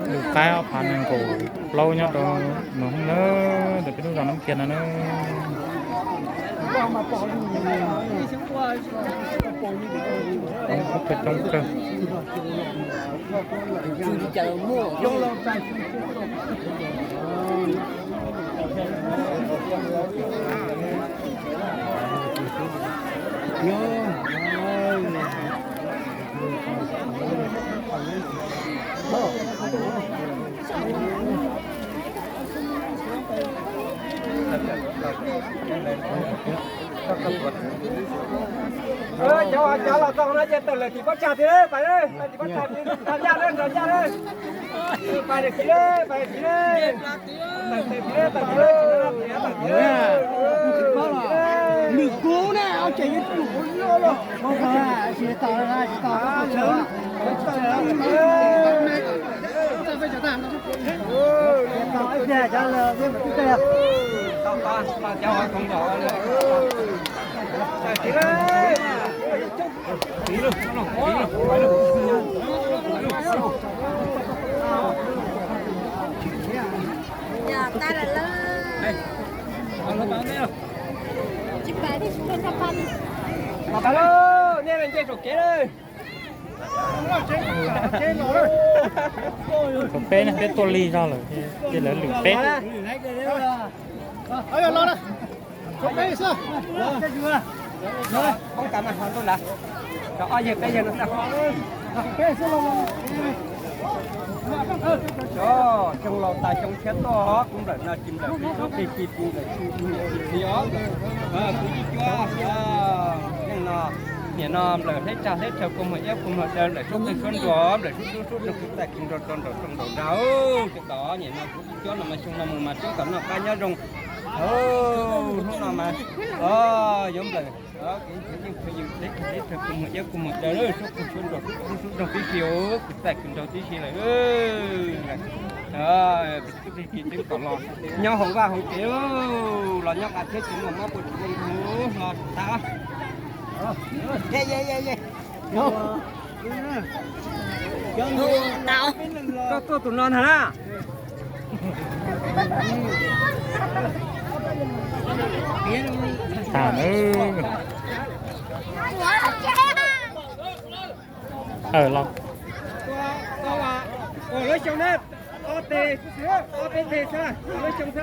Lwm qaib ob phav nees nkaum plaub nyob rau nws hoob na, ntawm peb lub zos Nab Kiag no na. Coob kawg, coob kawg. Cov, cov los txog no ces tawm lawm tim pob tsag tiag, pais lawm tim pob tsag, nrog ncaj lawm, nrog ncaj lawm. Pais lawm tim lawm, pais lawm tim lawm. Tawm tim lawm, tawm tim lawm, tawm tim lawm. Nws kub na, ces yeej tsum loj loj. Nej nce saum kev lawm. Peb ne, peb tuaj lig zog lawm, ces lawv lwm peb. Cov, xyoo laus tas xyoo tshiab tuaj, kuv nplawm no tsis nplawm peb tug teg ci, kuv nplawm tsis txiv os. Kuv tsis cuab, yeej no, nim no nplawm hleb tsag hleb rhaws kua muag iab kua muag daw, nplawm suab qwj suab nruas, nplawm suab dub suab nrog kuv txais kis nrog rau nraum rooj nraum nrag. Tsis tau, nim no kuv tsis cuab no mas xyoo no mus mas tsis tau noj qab nyob zoo. Hnub no mas yuav nplawm, kuv yeej khwv yws hleb tsag hleb rhaws kua muag iab kua muag daw, suab qwj suab nruas, suab dub suab nrog tib si, kuv txais kis nrog tib si lawm. Tib si kom los nyob hauv vaj hauv tsev, los nyob qab teb tsis muaj mob puas tsis muaj ntug los tag. Koj tuaj tus no ntag na. Los, lawv xyoo na, ob teg, ob peb teg xwb, lawv xyoo xwb.